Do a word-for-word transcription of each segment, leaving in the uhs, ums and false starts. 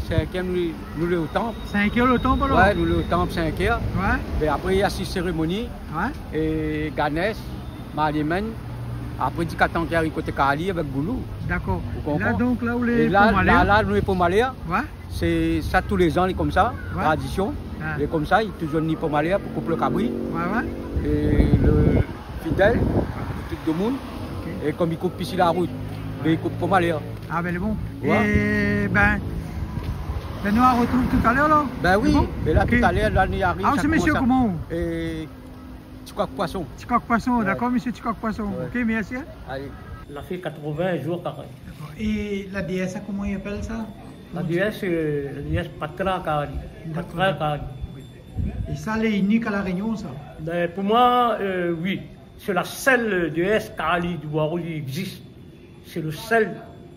Sink èr, nou, nou lé o tanp. Sink èr lo tanp, alor ? Oué, nou lé o tanp, sink èr. Oué. Bin apré, i asis sérémoni. Oué. É Ganès, Malémèn. Apré, di katan ki ariv koté Kali avèk Goulou. Dakor. Ou konpran ? La, donk, la, ou lé la, la, nou lé Pont Malher. Oué. Sé sa, tou lé zan, lé konmsa, tradision. Oué. Lé konmsa, i touzour ni Pont Malher pou koup lo kabri. Oué, oué. É lo fidèl, tout domoun. OK. É konm i koup isi la rout, bin, i koup Pont Malher. A bin, lé bon. Oué. É bin, bin, nou artrouv talèr, la. Bin oui, mé la, talèr, la, nou ariv, a, sa sé mésyé komans a, koman ? É Tikok Poisson. Tikok Poisson, dakor, mésyé Tikok Poisson. Oué. OK, mèrsi, in. Alé. La fé katrovin zour karé. Dakor. É la déès, sa, koman i apèl sa ? La déès, eu, la déès Patra Kali. Dakor. Patra Kali. É sa, lé inik a La Rényon, sa ? Bin, pou moin, eu, oui. Sé la sèl déès Kali di Bois-Rouge i égzis. Sé lo sèl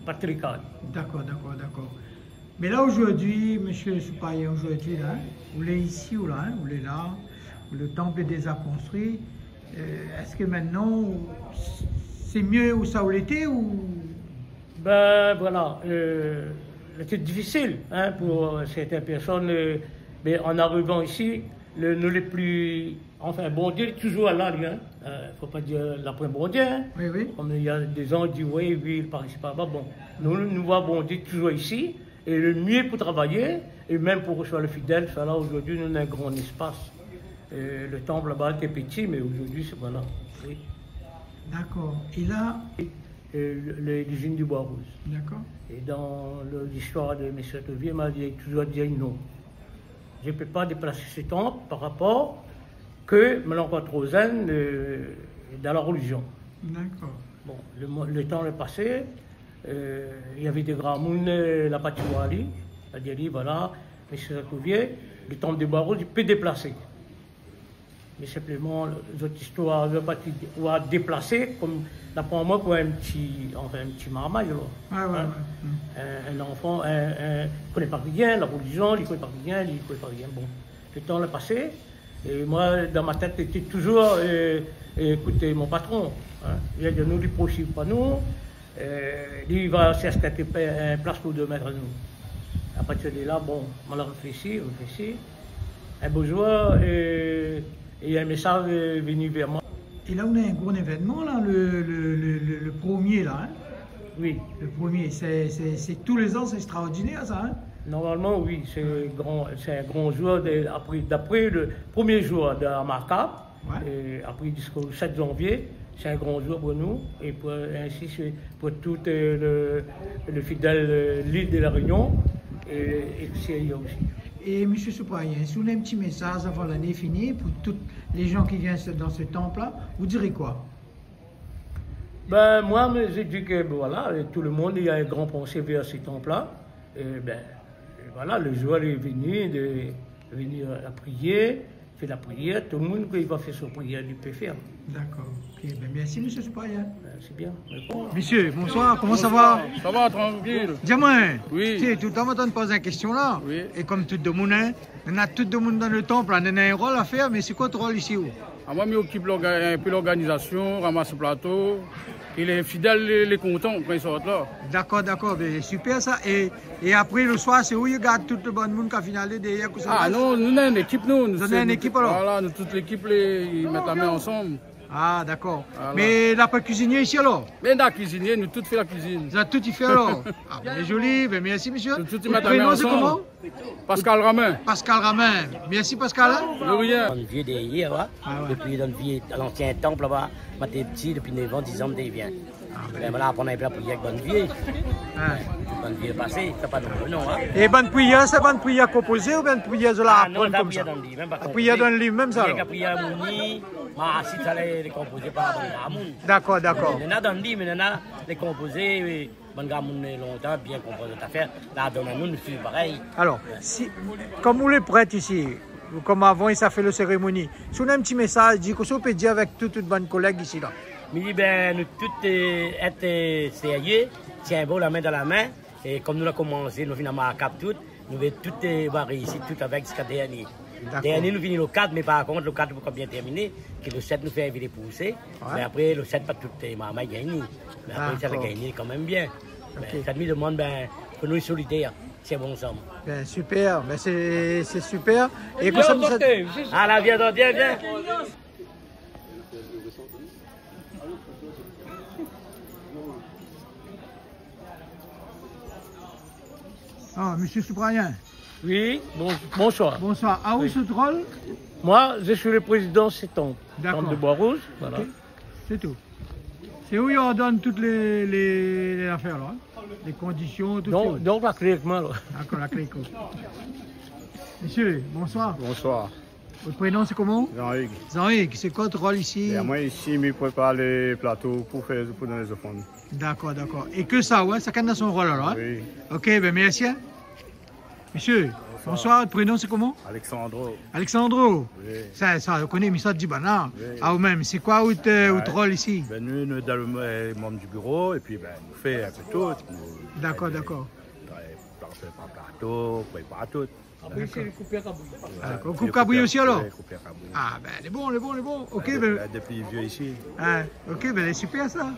Patra Kali. Dakor, dakor, dakor. Mé la, ojourdui, mésyé Soupayen, ojourdui, la, in, ou lé isi, ou la, in, ou lé la, lo tanp lé déza konstrui. Eu, èske mintnan, sé myé ousa ou lété, ou ? Bin, voilà, eu, lété difisil, in, pou, eu, sèrtin pèrsone, eu, mé an arivan isi, lo, nou lé pli, anfin, Bondié lé touzour la, li, in. Eu, fo pa dir la poin Bondié, in. Oui, oui. Konm néna dé zan i di, oui, oui, par isi, par laba. Bon, nou, nou voi Bondié touzour isi. É lo myé pou travay, é mèm pou resevwar lo fidèl, sa la, ojourdui, nou néna in gran léspas. Eu, lo tanp laba lété piti, mé ojourdui, sé, voilà. Oui. Dakor. É la ? Eu, lo, lo, lizine di Bois-Rouge. Dakor. É dan lo, listoir de mésyé Tovié, ma di, touzour di non. Je peux pas déplacer ce temple par rapport que mon ankor tro zèn, eu, dan la relizion. Dakor. Bon, lo mo-, lo tan lé pasé, eu, navé dé gramoun, eu, la pati oir ali, la di ali, voilà, mésyé Tovié, lo tanp de Bois-Rouge, i pé déplasé. Mé sinploman, zot istoir, zot pati oir déplasé, konm, dapré moin, pou in ti, anfin, in ti marmay, alor. A oué, oué. In, in zanfan, in, in, i koné pa rien, la relizion, li koné pa rien, li koné pa rien. Bon, lo tan la pasé, é moin, dan mon tèt, sété touzour, eu, ékout mon patron, in. Li la di anou, li poursuiv pa nou, eu, li va shèrsh kèk pla-, in plas pou doi mèt anou. A partir de la, bon, moin la réfléshi, réfléshi. In bo zour, eu, é in mésaz, eu, vni vèr moin. É la, ou néna in gro évènman, la, lo, lo, lo, lo, lo promié, la, in ? Oui. Lo promié, sé, sé, sé tou lé zan, sé ékstraordinèr, sa, in ? Normalman, oui, sé gran, sé in gran zour de, apré, dapré lo promié zour de la Markab, oué, é apré ziska lo sèt zanvié, sé in gran zour pou nou, é pou, insi, sé pou tout, eu, lo, lo fidèl, eu, lil de La Rényon, é, é ékstérièr osi. É, mésyé Soupayen, si ou néna in ti mésaz avan lané fini, pou tout lé zan ki vien se, dan se tanp la, ou diré koi ? Bin, moin, mi, mi di ke, bin, voilà, eu, tout lo moun, néna in gran pansé vèr se tanp la. É bin, é voilà, lo zour lé vni de vni, eu, la priyèr, fé la priyèr, tout lo moun ki va fé son priyèr, li pé fèr. Dakor. OK, bin, mèrsi, mésyé Soupayen. Bin, sé bien. Mé bon. Mésyé, bonsoir, koman sa va ? Sa va, trankil. Di amoin, oui, ti, toultan, moin té poz in késtion la. Oui. É konm tout domoun, in, néna tout domoun dan lo tanp la, néna in rol a fèr, mé sé koi out rol isi, ou ? A, moin, mi okip lorga-, in pé lorganizasion, ramas plato, é lé fidèl, lé, lé kontan kan i sort la. Dakor, dakor, bin, sipèr sa. É, é apré, lo soir, sé ou i gard tout bann moun ki fine alé dèryèr, kosa i pas ? A non, nou néna in ékip, nou. Zot néna in ékip, alor ? Voilà, nou, tout lékip, lé, i mèt la min ansanm. A, dakor. Voilà. Mé na pa kuizinié isi, alor ? Mé na kuizinié, nou tout fé la kuizine. Zot tout i fé, alor ? A, bin, zoli, bin, mèrsi, mésyé. Nou tout i mèt la min ansanm. Out prénon, sé koman ? Pascal Ramin. Pascal Ramin. Mèrsi, Pascal, in. De rien. Bann vié dèryèr, wa. A oué. Dopi dan vié, lansien tanp laba, moin té pti, dopi nèf an, diz an, mi té i vien. A, bin. Mé moin la aprann in pé la priyèr èk bann vié. A. Bann vié pasé, sa pa non, non, in. É bann priyèr, sé bann priyèr konpozé oubien bann priyèr zot la aprann konmsa ? A non, sa priyèr dan liv, mèm pa konpozé. A, priyèr dan liv mèm sa, alor. Rienk priyèr mouni, marsi, sa lé, lé konpozé par bann gramoun. Dakor, dakor. Néna dan liv, mé néna lé konpozé, oui. Bann gramoun lontan bien konpran zot afèr, la donn anou, nou suiv parèy. Alor, si, konm ou lé prèt isi, konm avan, i sa fé lo sérémoni, si ou néna in ti mésaz, di, kosa ou pé dir avèk tout, tout bann kolèg isi la ? Mi di, bin, nou tout, eu, èt, eu, sérié, tienbo la min dan la min, é konm nou la komansé, nou fine a Markab tout, nou vé tout, eu, va réisi tout avèk ziska dèrnié. Dakor. Dèrnié, nou fini lo kat, mé par kont, lo kat, nou pokor bien tèrminé, ke lo sèt, nou fé in vilé pousé. Oué. Mé apré, lo sèt, pa tout, eu, marmay i gingn. Mé apré, sa la gingn kan mèm bien. Dakor. OK. Mé sa, mi domann, bin, ke nou lé solidèr. Sé bon ansanm. Bin, super, bin, sé, sé super. É konmsa, mi sa... Ala, vien, vien, vien. Ah, monsieur Cyprien. Oui, bon-, bonsoir. Bonsoir. Ah, ou sé out rol ? Moi, je suis le président septembre, d'accord, temple de Bois-Rouge, voilà. Ok. Sé tout. Sé ou i ordonn tout lé, lé, lé zafèr la, in ? Lé kondision, tout. Donc, sé ou. Donc, la clé avèk moi, la. Dakor, la klé avèk ou. Mésyé, bonsoir. Bonsoir. Out prénon sé koman ? Jean-Hugues. Jean-Hugues, sé koi out rol isi ? Bin, moin isi, mi prépar le plato pou fé, pou donn lé zofrann. Dakor, dakor. É ke sa, oué, shakinn na son rol alor, in ? Oui. Ok, bin mèrsi, in. Mésyé, bonsoir. Bonsoir, out prénon sé koman ? Alexandro. Alexandro. Oui. Sa, sa, ou koné, mi sa di banna. Oui. Ah, ou mèm, sé koi out, euh, out rol isi ? Bin, nou, nou, dan le, euh, manm du biro, épi, bin, nou fé in pé tout. Dakor, dakor. Nou, nou fé pa plato, prépar tout. Apré, sé le koupèr kabri. Ah, ou koup kabri osi alor ? Oui, koupèr kabri. Ah, bin, lé bon, lé bon, lé bon. Ok, bin, dopi vié isi. Ah, ok, bin, lé super sa.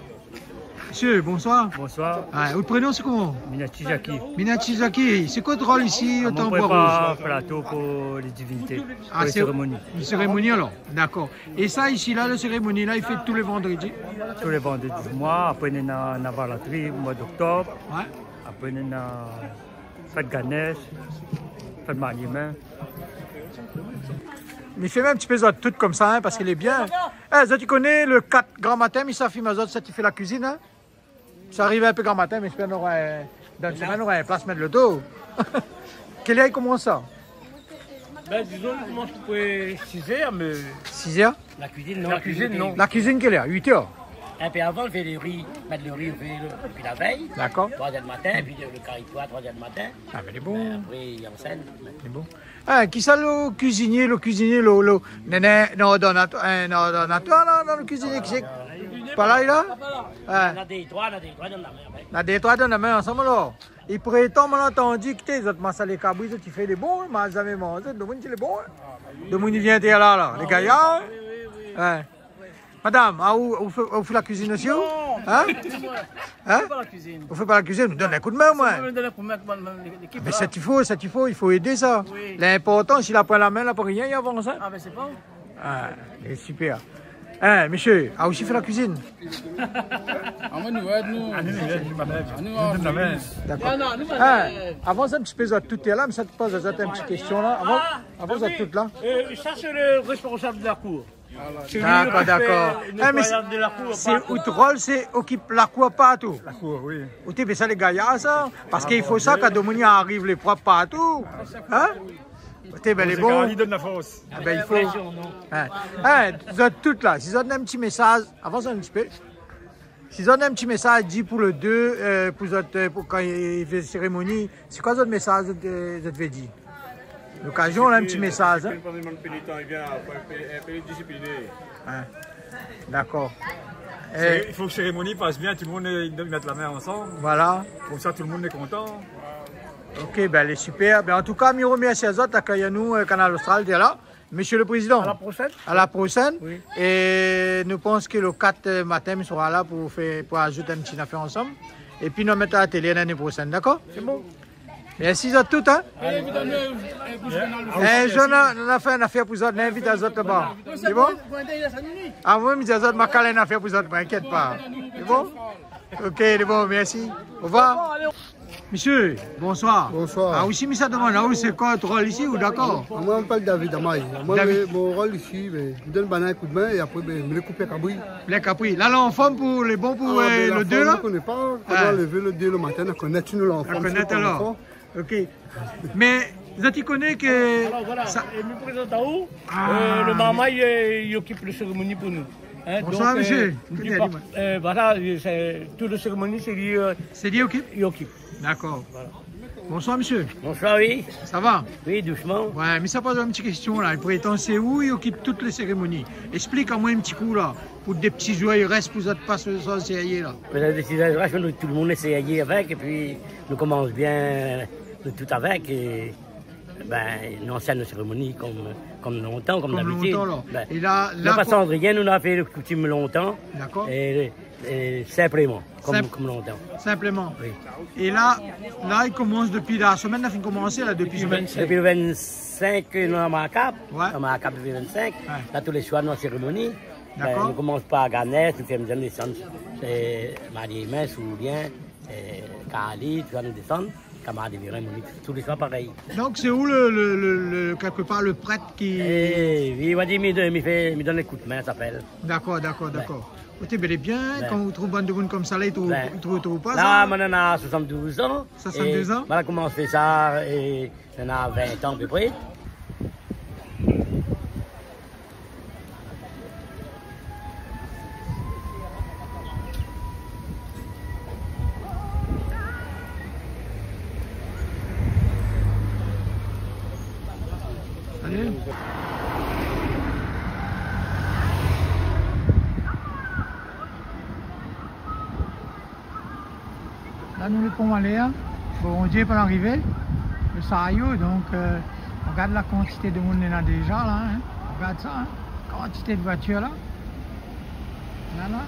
Mésyé, bonsoir. Bonsoir. Ah, out prénon sé koman ? Minati Jackie. Minati Jackie, sé koi out rol isi, o tanp Bois-Rouge ? Ah, moin mi prépar plato pou lé divinité, pou lé sérémoni. Ah, sé in sérémoni alor. Dakor. É sa isi la, le sérémoni la, i fé tou lé vandredi ? Tou lé vandredi du moi, apré néna, néna Navalatri, moi d'oktob. Oué. Apré néna fèt Ganesh, fèt Marié Min. Mi fé in ti pé zot tout konmsa, in, parske lé bien. Eh, zot i koné le kat gran matin, mi sa fim azot, sa i fé la kuizine, in. Sa i ariv in pé gran matin, mé mi éspèr nora, euh, dan in semèn, nora in plas mèt loto. Kèl èr i komans sa ? Bin, dizon, nou komans apré sis èr, mé... Sis èr ? La kuizine, non. La kuizine, non. La kuizine, kèl èr ? Uit èr ? In pé avan, nou fé le ri, mèt le ri, nou fé le, dopi la vèy. Dakor. Troi èr du matin, épi le, le kari poir, troi èr du matin. Ah, mé lé bon. Bin, apré, i ansèn. Lé bon. Ah, kisa le kuizinié, le kuizinié, le, le, non, non, non, dan, dan, dan le kuizinié, kisa ? Pa la, li la ? Ah. Na dé, troi, na dé, troi, donn la min, oué. Na dé, troi, donn la min ansanm alor. I prétan, moin la antandi, kité, zot masalé kabri, zot i fé lé bon, in, ma zamé manzé, domoun i di lé bon, in. Domoun i vien tèr la, la, lé gayar, in. Oué. Madam, ah, ou, ou fé, ou fé la kuizine osi, ou ? Non. In ? In ? Mi fé pa la kuizine. Ou fé pa la kuizine, donn in koudmin, moin. Sé moin, mi donn in koudmin, moin, lékip la. Mé sa i fo, sa i fo, i fo édé sa. Oui. Linportan, si la poin la min, la poin rien, i avans, in. Ah, bin, sé bon. Ah, lé super. In, mésyé, ah, ou osi fé la kuizine ? Ah, moin, nou èd, nou. Ah, nou, nou èd, nou, nou èd. Dakor. Non, non, nou, nou èd. Avans in ti pé zot tout la, mi sa poz azot in ti késtion la. Avan, avans zot tout la. Euh, sa, sé le responsab de la kour. Sé li ki fé le nétoiyaz de la kour partou. Dakor, dakor. Eh, mé sé, sé out rol, sé okip la kour partou. La kour, oui. Ou té, mé sa lé gayar sa, parske i fo sa, kan domoun i ariv lé prop partou. In ? Té, bin, lé bon. Sé kari i donn la fors. Ah bin, i fo. In. In, zot tout la, si zot néna in ti mésaz, avans in ti pé. Si zot néna in ti mésaz di pou le dé, euh, pou zot, euh, pou kan i fé sérémoni, sé koi zot mésaz, zot, euh, zot vé di ? Lokazion la, in ti mésaz, in. Disipline, disipline, parmi bann pénitan, i vien, fo in pé, in pé disipliné. In. Dakor. Sé, i fo ke sérémoni i pas bien, tout le moun, euh, i mèt la min ansanm. Voilà. Konmsa, tout le moun lé kontan. Ok, bin, lé super. Bin, an tou ka, mi remèrsi azot, akèy anou, euh, Kanal Austral, té la. Mésyé le prézidan. À la prochaine. À la prochaine. Oui. É nou pans ke le kat, euh, matin, mi sera la pou fé, pou azout in ti nafèr ansanm. Épi nou mèt a la télé lané proshèn, dakor ? Sé bon. Mèrsi zot tout, in. Allez. Eh, zot, nou la fé in nafèr pou zot, nou invit azot laba. Sé bon ? Ah, moin, mi di azot, ma kal in nafèr pou zot, moin, inkièt pa. Sé bon ? Ok, lé bon, mèrsi. Au revoir. Mésyé, bonsoir. Bonsoir. Ah, osi, mi sa domann aou, sé koi out rol isi, ou dakor ? Ah, moin, mi apèl David Amay. Moin, David. Mé, mon rol isi, mé, mi donn banna in koudmin é apré, bin, mi lé koupèr kabri. Lé kabri. La, la, an form pou, lé bon pou, ah, euh, bin, le dé, la ? Mi koné pa. Kan nou la lévé le dé le matin, nou koné, nou la an form, nou la an form. Ok. Mé zot i koné ke... Alor, voilà, sa, é mi prézant aou, euh, le marmay, euh, i okip le sérémoni pou nou. In, bonsoir, donk, mésyé. Euh, nou di pa, euh, voilà, euh, sé, tout le sérémoni, sé li, euh, sé li i okip ? I okip. Dakor. Voilà. Bonsoir, mésyé. Bonsoir, oui. Sa va ? Oui, dousman. Oué, mi sa poz in ti késtion la. I prétan sé ou i okip tout le sérémoni. Ésplik amoin in ti kou la. Pou dé ti zour i rès pou zot pas sérié la. Mé la, dé ti zour i rès, nou, tout le moun lé sérié avèk, épi nou komans bien, nou tout avèk, é, bin, nou ansèn le sérémoni kom, kom lontan, kom dabitid. Kom lontan, la. Bin, é la, nou la pa sanz rien, nou la fé le koutim lontan. Dakor. É É sinpleman, konm, Sinp-, konm lontan. Sinpleman. Oui. É la, la, i komans dopi la semèn, la fine komansé, la, dopi semèn. Dopi le vingt-cinq, nou lé an Markab. Ouais. An Markab dopi le vingt-cinq. Ouais. La, tou lé soir, nou lé an sérémoni. Dakor. Bin, nou komans par Ganès, nou fé desann, é, Mari Mince, Soulien, é, Kali, tousa nou desann. Kamarad Vérin, Monique, tou lé soir parèy. Donk, sé ou le, le, le, le, kèlkepar, le prèt ki... É, oui, on va dire, mi, mi fé, mi donn le koudmin, sa i apèl. Dakor, dakor, dakor. Ou té bèl é bien, kan ou trouv bann demoun konmsa la, i trouv, i trouv, i trouv pa sa. La, moin néna soixante-douze an. Soixante-douze an. É moin la komans fé sa, é, néna vingt an apépré. Alé. La, nou lé pou alé, in. Bon, Bondié pa arivé, le sario, donk, euh, ou gard la kantité demoun néna déza la, in. Ou gard sa, in. Kantité de voitir la. La, la.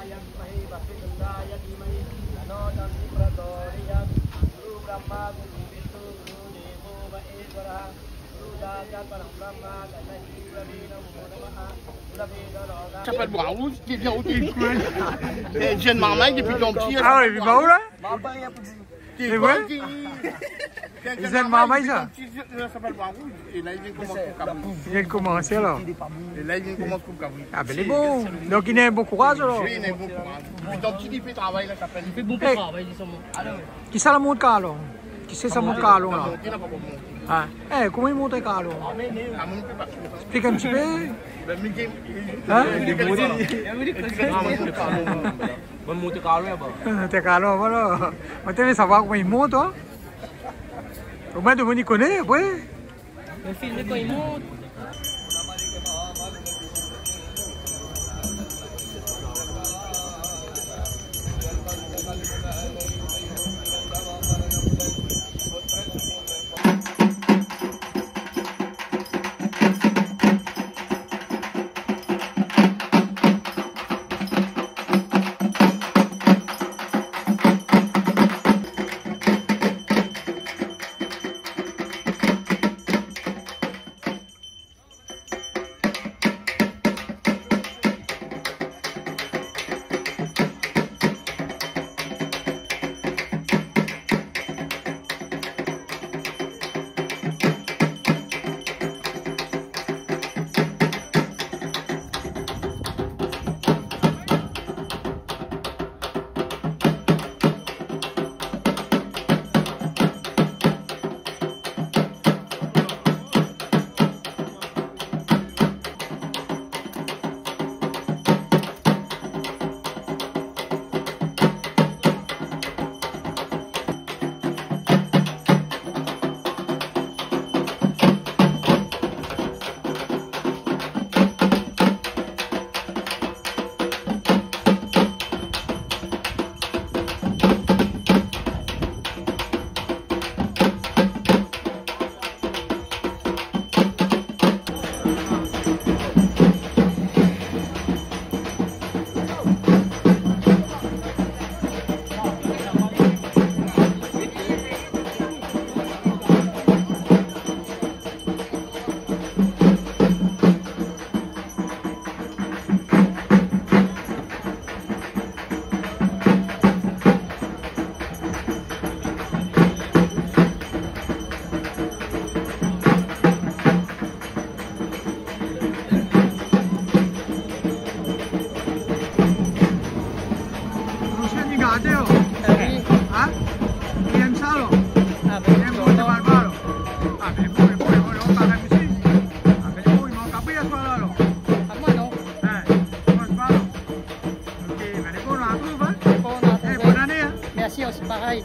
Sa i apèl Bwa Rouz, ki vien oté ? Eh, jenn marmay dopi tonpti. Ah ouais, dopi Bwa Rouz, la ? Sé vré ? Jenn marmay, sa ? Sa i apèl Bwa Rouz. É la, li vien komans koup kabri. Li vien komans, alor. É la, li vien komans koup kabri. Ah, bin, lé bon. Donk, li na in bon kouraz, alor. Oui, li na in bon kouraz. Dopi tonpti, li fé travay la, sa i apèl. Li fé bonpé travay, li, solman. Kisa la mont karlon ? Kisa la mont karlon, la ? Ah. Eh, koman i mont karlon ? Ah, mont pa. Esplik in ti pé. Bin, Mickey, hein ? Li mont. Moin, mont karlon laba. Mont karlon, voilà. Moin té vé savoir koman i mont, in. Omoin, domoun i koné, apré. Mé filmé kan i mont. Mésyé, ni gardé, oh. Ah oui. Hein ? Li èm sa, alor ? Ah, bin, li èm kontan. Li èm kontan, alor. Ah, bin, bon, bon, bon, bon, pa de sousi. Ah, bin, bon, li manz pa yèr soir la, alor. Ah, moin, non. Hein, li manz pa, alor. Ok, bin, lé bon, nou artrouv, hein. Lé bon, nou artrouv. Eh, bone ané, hein. Mèrsi, osi, parèy.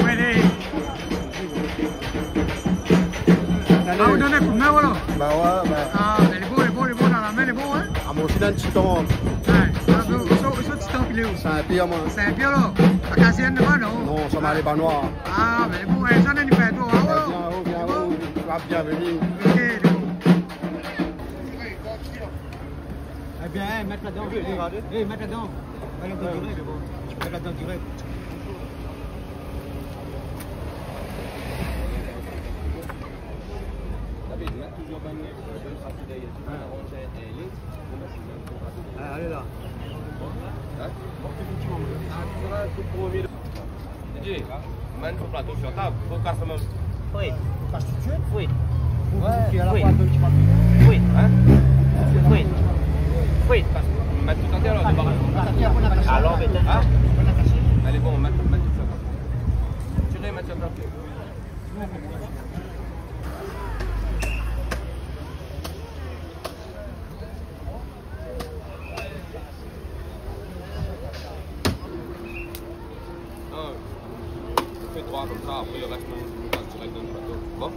Alé. Ah, ou donn in koudmin, voilà. Bah ouais, bah. Ah, mé lé bon, lé bon, lé bon, dan la min, lé bon, hein. Ah, moin osi, dan in ti tan. Ouais, ah, bon, ou sort, ou sort ti tan pilé, ou. Sin-Pièr, moin. Sin-Pièr, la. La Kazièn, laba, non ? Non, sa va, lé Banois. Ah, mé bon, eh, sa, nou fé in tour, hein, voilà. Bien, oh, bien, oh. Lé bon. Ah, bienvenu. Ok, lé bon. Eh bien, eh, mèt ladan. Eh, mèt ladan. Mèt ladan dirèk. Mèt ladan dirèk. Ah, alé la. Hein ? Didier, mèt sou plato, sir tab. Fo kas mèm. Frit. Kas tout suit ? Frit. Ouais. Frit. Frit. Hein ? Frit. Frit. Mèt tout antèr, alor, débaras. Alor, pétèt. Hein ? Alé, bon, mèt, mèt tout sa. Ti lé mèt sir tab. Ah, on fait trois comme ça, après le reste, on, on passe direct dans le plateau. Bon.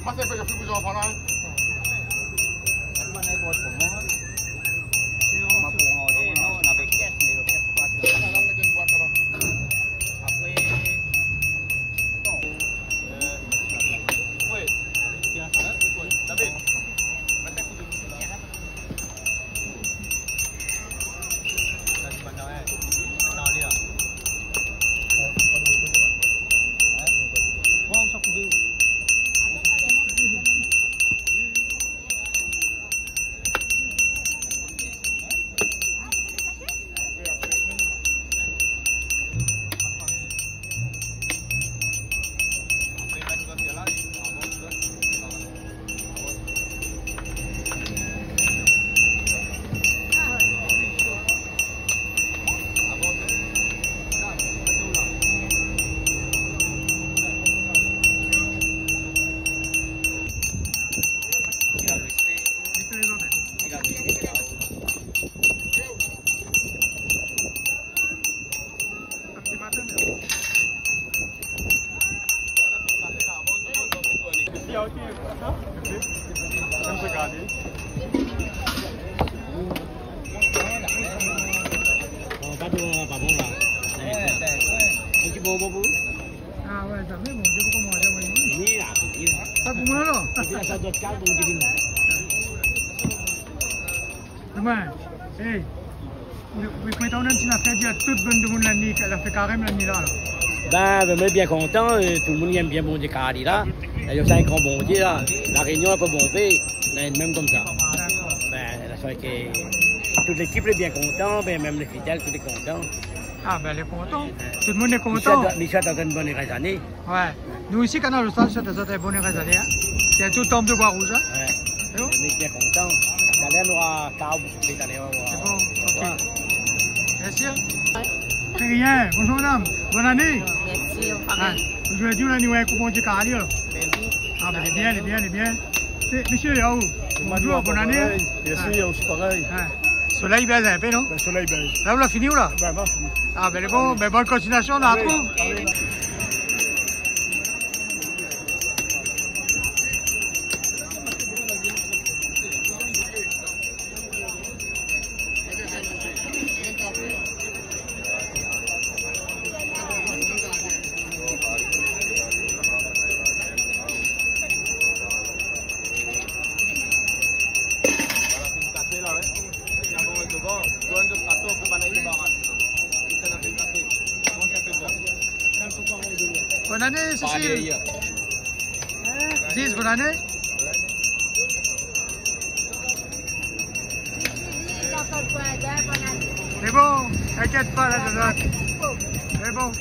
Pas in pé, yo fé bouz zanfan la, in. Sa pa ninport koman, in. Koman pou randé, non, nou navé kès, mé lo kès pa sir. Apré, bon, euh, oui. Tiens, sa, in, sé koi ? David, mèt in kou d'moin la. Ah ouais, sa, mé bon, sé pou koman, oui. Ni la, ni la. Sa pou moin, alor ? Sé la sort d'ot kal, bon, di vin. Domin, hey, ou, ou pé antann in ti nafèr, di a tout bann demoun la ni, la fé karèm la ni la, la. Bin, bin, mi lé bien kontan, euh, tout demoun i èm bien Bondié Kali la. É sa in gran Bondié la. La Rényon lé pa bonpé, mé mèm konmsa. Dakor. Bin, la soiré ké tout lékip lé bien kontan, bin, mèm lé fidèl, tout lé kontan. Ah, bin, lé kontan. Tout demoun lé kontan. Mé sa, mé sa, dan in bone érèz ané. Ouais. Nou isi, Kanal Austral, souèt azot in bone érèz ané, in. Sé tout tanp de Bois-Rouge, in. Ouais. Sé bon ? Nou lé bien kontan. Talèr nou nora kab, talèr nou nora... Sé bon, OK. Mèrsi, in. Sé rien. Bonjour, madame. Bone ané. Mèrsi, parèy. Ah, zordi, ou la ni in kou Bondié Kali, alor. Bin oui. Ah, bin, lé bien, lé bien, lé bien. Sé, mésyé, aou, bonjour, bone ané. Parèy. Mèrsi, aou osi parèy. Ouais. Solèy i bèz in pé, non ? Bin, solèy i bèz. La, ou la fini, ou la ? Bin, ma fini. Ah, bin, lé bon, bin, bone kontinuasion, nou artrouv. Alé. Bone ané, Cécile. Ziz, bone ané. Sé bon, inkièt pa, la, la, la. Sé bon.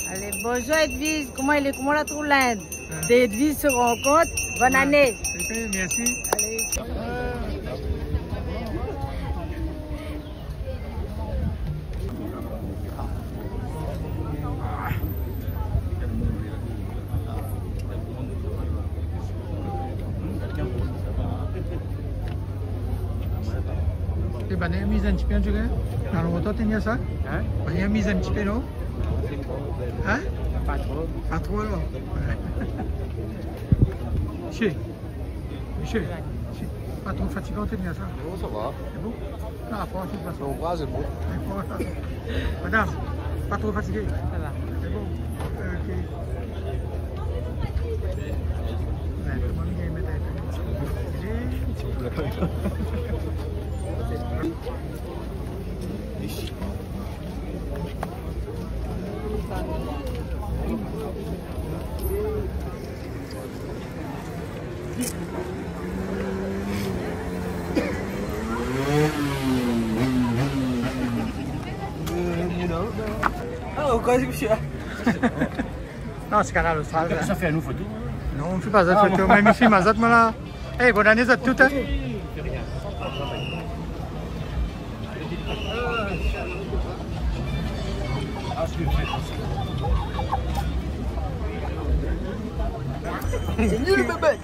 Alé, bonjour Edwige, koman i lé, koman la trouv l'Inde ? Deux Edwige se rencontrent, bone ané. OK, mèrsi. Alé. É banna i amiz in ti pé, an tou ka. Dan lo moto, té néna sa ? Hin ? Banna i amiz in ti pé, non ? Hin ? Pa tro. Pa tro, alor. Sé. Mésyé, sé pa tro fatigan, té néna sa ? Non, sa va. Sé bon ? Non, pa tro fatigan. Madam, pa tro fatigé ? Sa va. Sé bon ? Ok. Oué, koman i mèt in pé ? Ah, ou koi, mésyé ? Non, sé Kanal Austral, sa. Sa fé anou foto. Non, mi fé pa zot foto. Mé mi film azot, moin, la. Eh, bone ané, zot tout, hin. Sé nul, bébé.